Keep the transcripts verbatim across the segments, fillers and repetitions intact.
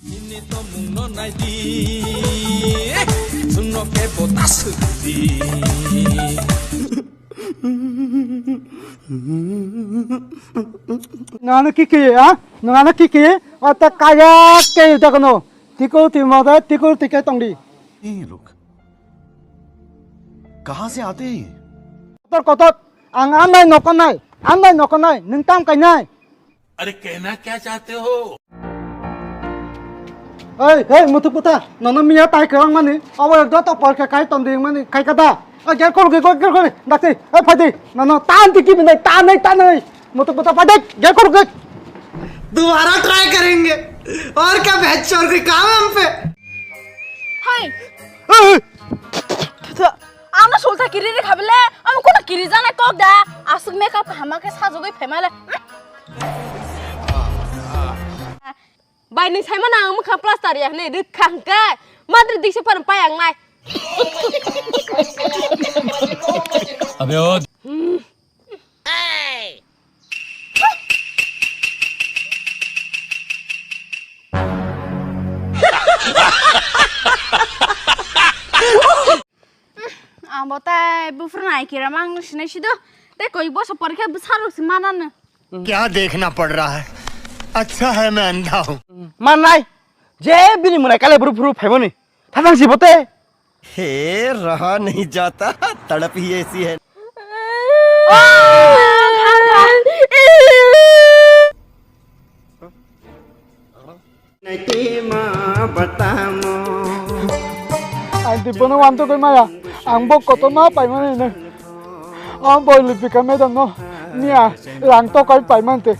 Nini tomungno naidi, chwngno kebo ta swkdi. Nangano kiki, ha? Nangano kiki? Ata kaya ke jagono. Tikul timo da, tikul tike tongdi. ये लोग कहाँ से आते हैं? Kotor, kotor. Ang amai nokonai, amai nokonai, nwng tam kainai. अरे कहना क्या चाहते हो? Ei, ei, mutuk puta, nono miya tai kwrang mani, abo joto porkha kai tong ding mani, kai kada. Ei, ger kor, ger kor, ger kor, dakti, ei, phai di, nono tan tiki binai, tanai, tanai. Mutuk puta, phai di, ger kor, ger. दोबारा ट्राई करेंगे। और क्या बहस चल रही काम है हम पे? Hai. Ei, ei. Ano sulta kiri ri khabile, ano kono kiri jana kok da. Asuk makeup hama ke sajugui phemale. Bai ni saimana ang mukha plaster ya ne rik khang ke. Madri diksi pan payang nai. अबे ओ Abo tai bufru nai kira mang sinai sido. Te koi boso porikha bwsarok se manano. क्या देखना पड़ रहा है? अच्छा है मैं अंधा हूँ। Manai, je bini mwnai kale buru phuru phaimani. Thathang si bote. हे रहा नहीं जाता, तड़प ही ऐसी है। Ang twi bono uantugwi maya, ang bo kotorma paimani hwnwi. O boi Lipika madam no miya rang tokai paimante.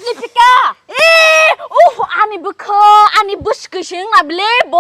Lipika! Eh, uh, ani bwkha, ani bwskwi se wngna bile bo.